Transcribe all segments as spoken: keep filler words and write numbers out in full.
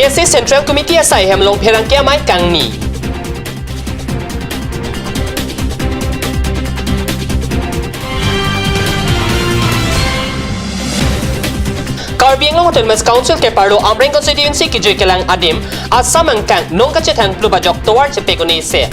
K S A Central Committee asai hem along pherangke amei kangni. Karbi Anglong Autonomous Council keparlo Amreng constituency kejui kelang adim asam angkang nong kachethang plu bajok tovar chepek un-e se.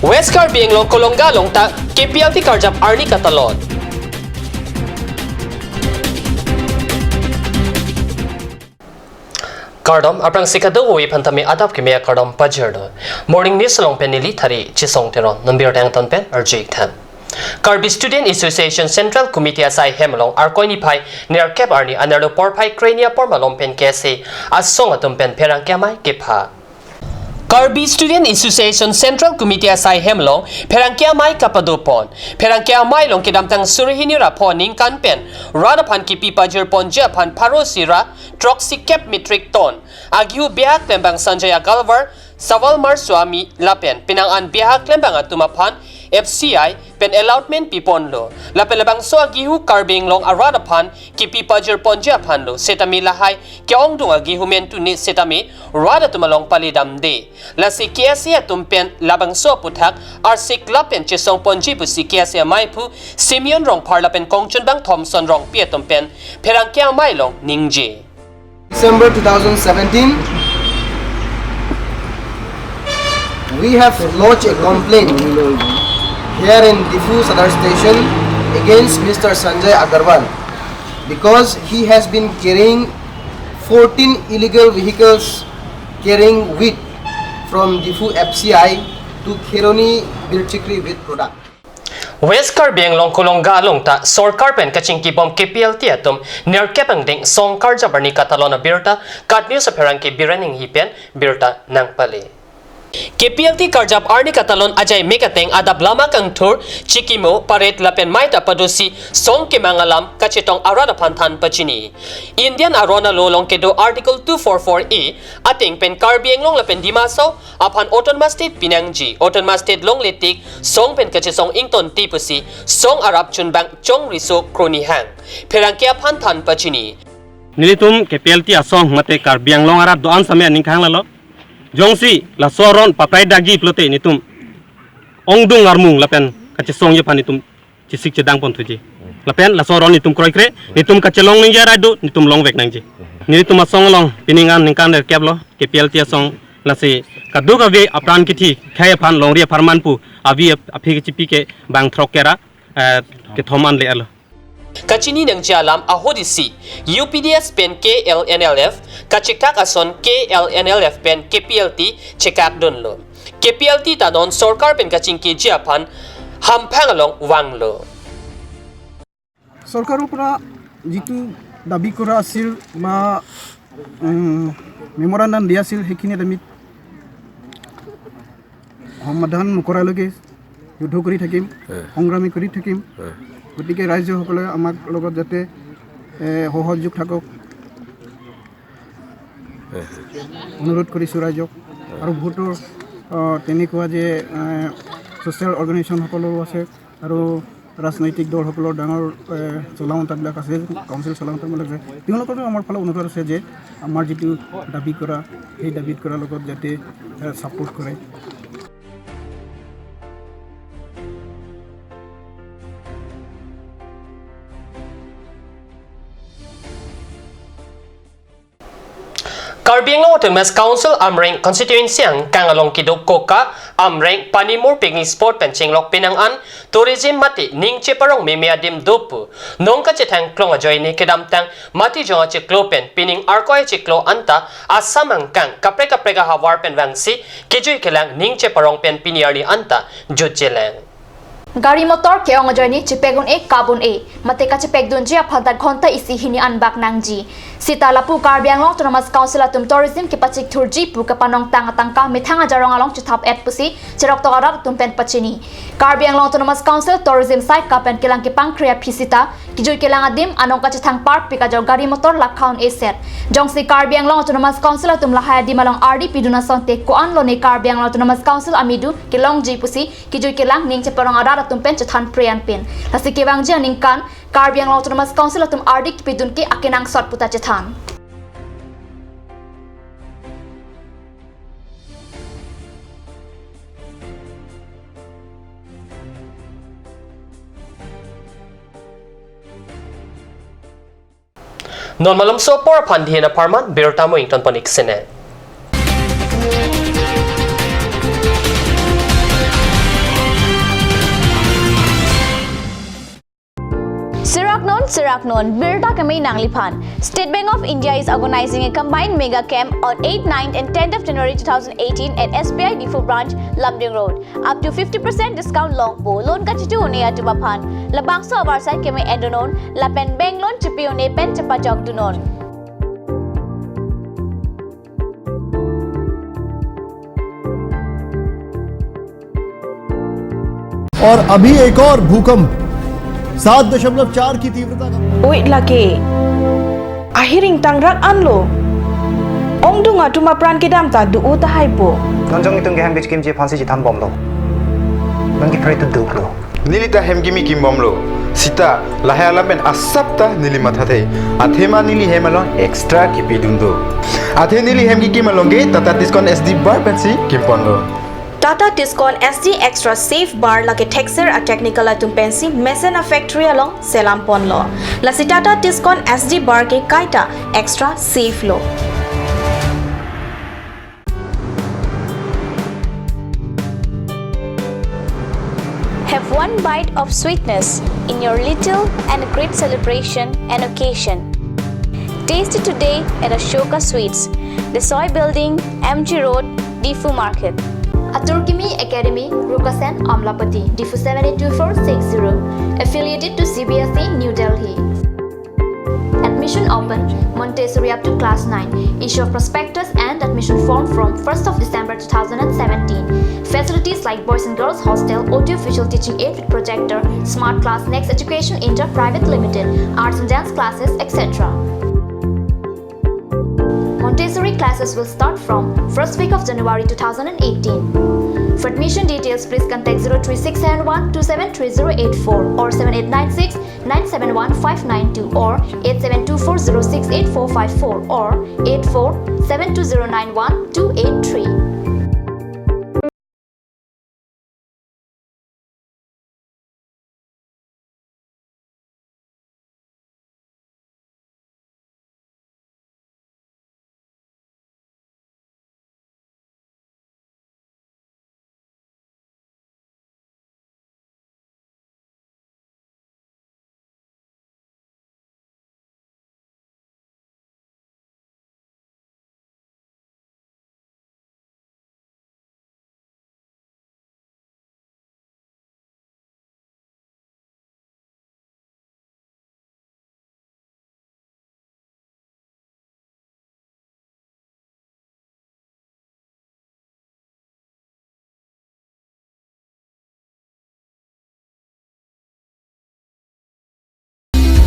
West Karbi Anglong Kolonga along ta K P L T karjap arni katalon. Kardom, aphrangsi kadokave aphan tame adap keme akardom pajirlo. Morning News along pen neli Thari Chisong Teron, non birta angton pen arju-ik tha. Karbi Student Association Central Committee asai hem along Arkoi niphai nerkep arni anerlo porphai kreni apor malom pen K S A asong atum pen pherangke amei kepha. Karbi Student Association Central Committee asai hem along pherangke amei kapadopon. Pherangke amei along kedamtang suri hini ra pho ningkan pen rat aphan kipi pajirponji aphan pharo isi ra throksi kep metric ton agihu bihak klembang Sanjay Agarwal, Sawalmar Swami lapen penang an bihak klembang atum aphan F C I pen allotment piponlo. Lapen labangso agihu Karbi Anglong arat aphan kipi pajirponji aphanlo. Setame lahai ke-ongdung agihu mentu ne setame rat atum along pali damde. Lasi K S A atum pen labangso aputhak arsik lapen chesongponji pusi K S A ameiphu Simeon Rongphar lapen kongchunbang Thomson Rongpi atum pen pherangke amei along ningje. December two thousand seventeen, we have lodged a complaint here in Diphu Sadar Station against Mister Sanjay Agarwal because he has been carrying fourteen illegal vehicles carrying wheat from Diphu F C I to Kheroni Birchikri with product. West Karbi Anglong Kolonga along ta sorkar pen kachingkibom K P L T atum nerkep angdeng song karjap arni katalon abirta KAT News apherangke Biren Enghi pen birta nangpale. K P L T karjap arni katalon ajai mek ateng adap lama kangthur, chikimo, parade lapen mei ta padosi song kemang alam kachetong arat aphan than pachini. Indian aron alo along kedo Article two four four A ateng pen Karbi Anglong lapen Dima Hasao aphan Autonomous State pinangji, Autonomous State longle tik song pen kachesong ingtonte pusi song arap chunbang Chong Riso Kronihang pherangke aphan than pachini. Nelitum K P L T asong mate Karbi Anglong arat do-an same aning khanglalo. Jongsi laso aron papai dagi pulote nelitum ongdung armung lapen kachesongji aphan nelitum chesik chedang ponthuji. Lapen laso aron nelitum kroikre, nelitum kachelong ningje arai do, nelitum longvek nangji. Nelitum asong along pining an ningkan nerkep lo, K P L T asong, lasi kadokave apran kithi khei aphan longri apharman pu avi ap-, aphi kechipi ke bang throk kera, eh, kethom an le alo. Kachini nangji alam ahut isi U P D S pen K L N L F kachekak ason K L N L F pen K P L T chekakdunlo. K P L T ta non sorkar pen kachingkiji aphan hamphang along vanglo. চৰকাৰৰ পৰা যিটো দাবী কৰা আছিল বা, উম, মেমৰেণ্ডাম দিয়া আছিল, সেইখিনিত আমি সমাধান নকৰালৈকে যুদ্ধ কৰি থাকিম, হয়। সংগ্ৰামী কৰি থাকিম। হয়। গতিকে ৰাইজসকলে আমাক লগত যাতে, এ, সহযোগ থাকক, হয়। অনুৰোধ কৰিছোঁ ৰাইজক। হয়। আৰু বহুতো, অ, তেনেকুৱা যে, এ, ছ'চিয়েল অৰ্গেনাইজেশ্যনসকলৰো আছে আৰু ৰাজনৈতিক দলসকলৰ ডাঙৰ, এ, চলাওঁতাবিলাক আছে, কাউন্সিল চলাওঁতাবিলাক আছে, তেওঁলোকৰো আমাৰ ফালে অনুৰোধ আছে যে আমাৰ যিটো দাবী কৰা, সেই দাবী কৰাৰ লগত যাতে, এ, ছাপোৰ্ট কৰে। Karbi Anglong Autonomous Council Amreng Constituency angkang along kedo Koka, Amreng, Panimur picnic spot pen chenglok penang an tourism mate ning cheparong meme adim do pu nong kachethang klong ajoine kedamtang Matijong achiklo pen pining Arkoi achiklo anta asam angkang kaprek kaprek ahavar pen vangsi kejui kelang ning cheparong pen pini arni anta jutjelang. Gari motor ke-ong ajoine chepek un-e, kap un-e, mate kachepekdunji aphan ta ghonta isi hini anbak nangji. Sita lapu Karbi Anglong Autonomous Council atum tourism kepachikthurji pu kapanongtang atangka methang ajarong along chethap-et pusi cheroktok arat atum pen pachini. Karbi Anglong Autonomous Council Tourism Saikha pen kelang kepangkre aphi sita kejui kelang adim anong kachethang parpik ajok gari motor lakha un-e set. Jongsi Karbi Anglong Autonomous Council atum lahai adim along ardi pidun asonte ko-an lone Karbi Anglong Autonomous Council amedu kelongji pusi kejui kelang ning cheparong arat atum pen chethan pre anpin. Lasi kevangji aningkan Karbi Anglong Autonomous Council atum ardi kepidun ke akenangsot puta chethan. Non malomso apor aphan dihen apharman birta mo ington pon ik sene. Sirak non, sirak non, birta keme nangliphan. State Bank of India is organizing a combined mega camp on eighth, ninth and tenth of January two thousand eighteen at S B I Diphu branch, Lumding Road. Up to fifty percent discount longpo, loan kachitu un-e atum aphan. Labangso avarsai keme endonon, lapen bank loan chipi un-e pen chepajok dunon. और अभी एक और भूकंप सात दशमलव चार की तीव्रता का। Oi lake. Ahiring tangrak anlo. Ongdung atum apran kedam ta do-o tahai po. Non jong itum kehem kechikimji aphansi chethan bomlo. Non kipre tu duklo. Neli ta hem kimi kim bomlo. Sita lahai alam pen asap ta neli mathathe. Athema neli hem along extra kipidun do. Athe neli hem kikim along ke Tata Tiscon S D bar pensi kimponlo. Tata Tiscon S D Extra Safe Bar lake thekser a technical atum pensi mesen a factory along selam ponlo. Lasi Tata Tiscon S D bar ke kaita extra safe lo. Have one bite of sweetness in your little and great celebration and occasion. Taste it today at Ashoka Sweets, Desoi Building, M G Road, Diphu Market. Atur Kimi Academy, Rukasen, Amlapatty, Diphu seven eight two four six zero. Affiliated to C B S E, New Delhi. Admission open, Montessori up to class nine. Issue of prospectus and admission form from first of December two thousand and seventeen. Facilities like boys and girls hostel, audio visual teaching aid with projector, smart class, Next Education India Private Limited, arts and dance classes, et cetera. Montessori classes will start from first week of January two thousand and eighteen. For admission details, please contact zero three six seven one two seven three zero eight four or seven eight nine six nine seven one five nine two or eight seven two four zero six eight four five four or eight four seven two zero nine one two eight three.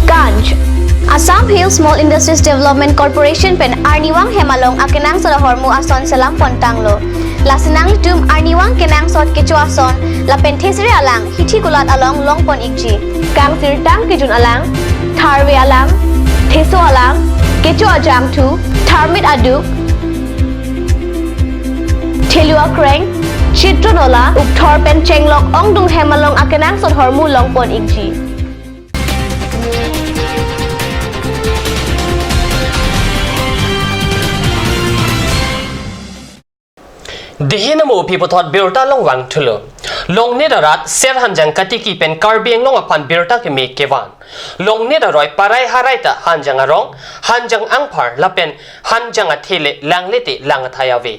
Kanj. Assam Hill Small Industries Development Corporation pen arnivang hem along akenangsot ahormu ason selam pontanglo. Lasi nanglitum arnivang kenangsot kecho ason lapen thesere alang hithi kulat along longpon ikji. Kangsirtang kejun alang, tharve alang, theso alang, kecho ajangthu, tharmit aduk, thelu akreng, chitron ola, ukthor pen chenglok ongdung hem along akenangsot ahormu longpon ikji. Dihin amo aphi puthot birta longvang thulo. Longnit arat ser hanjang katiki pen Karbi Anglong aphan birta keme kevan. Longnit aroi parai harai ta hanjang arong, hanjang angphar lapen hanjang athe le langle te lang athai ave.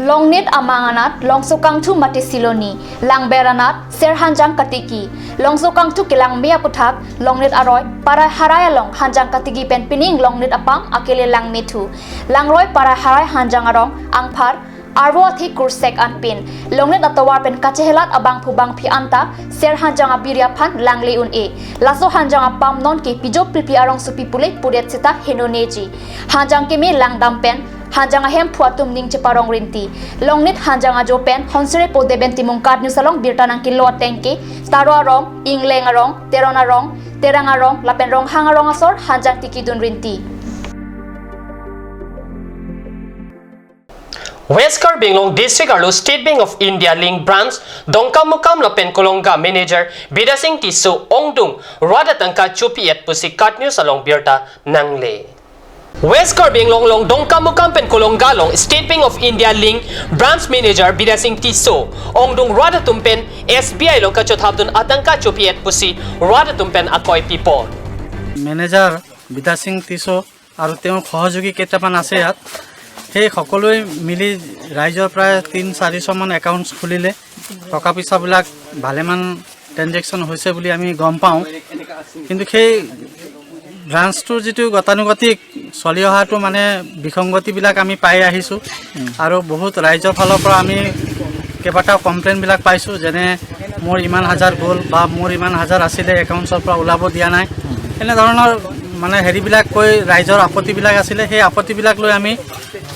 Longnit amang anat longso kangthu mate siloni, langber anat ser hanjang katiki. Longso kangthu kelang me aputhak longnit aroi parai harai along hanjang katiki pen pining longnit apam akele lang me thu. Langroi parai harai hanjang arong angphar arvo athe kursek anpin. Longnit atovar pen kachehelat abangphu bangphi anta ser hanjang abiri aphan langle un-e. Laso hanjang apam non ke pijo pipi arongsopi pule pudet seta henoneji. Hanjang keme langdam pen hanjang ahemphu atum ning cheparong rinti. Longnit hanjang ajo pen Honsere Podeben Timung Card News along birta nangkelo ateng ke Taro arong, Ingleng arong, Teron arong, Terang arong lapen Ronghang arong asor hanjang tiki dun rinti. West Karbi Anglong District arlo State Bank of India Link Branch Dongkamukam lapen Kolonga Manager Bidya Sing Tisso ongdung rat atangka chopi-et pusi KAT News along birta nangle. West Karbi Anglong along Dongkamukam pen Kolonga along State Bank of India Link Branch Manager Bidya Sing Tisso ongdung rat atum pen S B I along kachothapdun atangka chopi-et pusi rat atum pen akoi pipo. Manager বিদ্যা সিং টিছো আৰু তেওঁৰ সহযোগী কেইটামান আছে ইয়াত। সেই সকলোৱে মিলি ৰাইজৰ প্ৰায় তিন চাৰিশমান একাউণ্টছ খুলিলে। টকা পইচাবিলাক ভালেমান ট্ৰেনজেকশ্যন হৈছে বুলি আমি গম পাওঁ। কিন্তু সেই ব্ৰাঞ্চটোৰ যিটো গতানুগতিক চলি অহাটো মানে বিসংগতিবিলাক আমি পাই আহিছোঁ। আৰু বহুত ৰাইজৰ ফালৰ পৰা আমি কেইবাটাও কমপ্লেইনবিলাক পাইছোঁ, যেনে মোৰ ইমান হাজাৰ গ'ল বা মোৰ ইমান হাজাৰ আছিলে একাউণ্টছৰ পৰা ওলাব দিয়া নাই, এনেধৰণৰ মানে হেৰিবিলাক কৈ ৰাইজৰ আপত্তিবিলাক আছিলে। সেই আপত্তিবিলাক লৈ আমি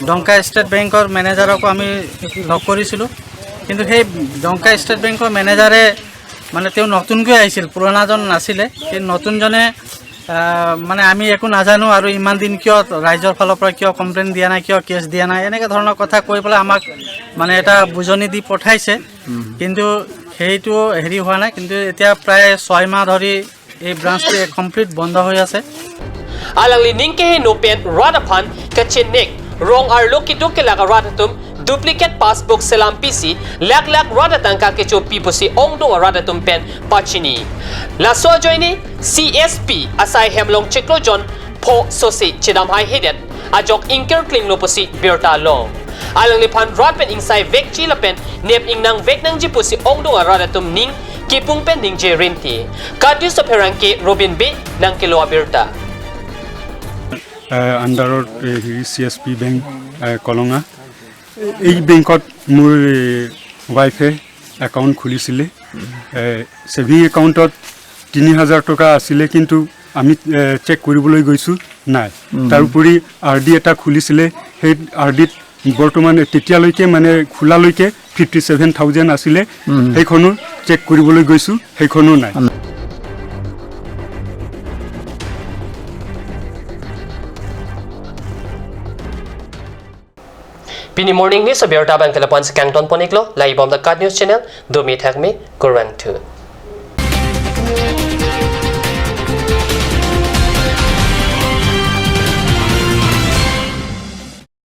ডংকা ষ্টেট বেংকৰ মেনেজাৰকো আমি লগ কৰিছিলোঁ। কিন্তু সেই ডংকা ষ্টেট বেংকৰ মেনেজাৰে মানে তেওঁ নতুনকৈ আহিছিল, পুৰণাজন নাছিলে। সেই নতুনজনে আহ, মানে আমি একো নাজানো আৰু ইমান দিন কিয় ৰাইজৰ ফালৰ পৰা কিয় কমপ্লেইন দিয়া নাই, কিয় কেছ দিয়া নাই, এনেকে ধৰণৰ কথা কৈ পেলাই আমাক মানে এটা বুজনি দি পঠাইছে। কিন্তু সেইটো হেৰি হোৱা নাই। কিন্তু এতিয়া প্ৰায় ছয় মাহ ধৰি এই ব্ৰাঞ্চটো কমপ্লিট বন্ধ হৈ আছে। Alangli ning keheno pen rat aphan kachenek rong arlo keduk kelak arat atum duplicate passbook selam pisi lak lak rat atangka kechopi pusi ongdung arat atum pen pachini. Laso ajoine C S P asai hem along chiklo jon pho sose chedam haihedet ajok ingkir klinglo pusi birta lo. Alangliphan rat pen ingsai vekji lapen nep ingnang vek nangji pusi ongdung arat atum ning kipung pen ningje rinti. KAT News apherangke Robin Bey nangkelo abirta. আণ্ডাৰত হেৰি চি S P bank কলঙা। এই বেংকত মোৰ ৱাইফে একাউণ্ট খুলিছিলে। ছেভিং একাউণ্টত তিনি হাজাৰ টকা আছিলে, কিন্তু আমি চেক কৰিবলৈ গৈছোঁ, নাই। তাৰোপৰি আৰ ডি এটা খুলিছিলে, সেই আৰ ডিত বৰ্তমান তেতিয়ালৈকে মানে খোলালৈকে ফিফটি ছেভেন থাউজেণ্ড আছিলে, সেইখনো চেক কৰিবলৈ গৈছোঁ, সেইখনো নাই। Pini morning news abirta abang ke lapu-an si kangton pon-iklo, laibomta KAT News channel, domi thakmi, kurvangthu.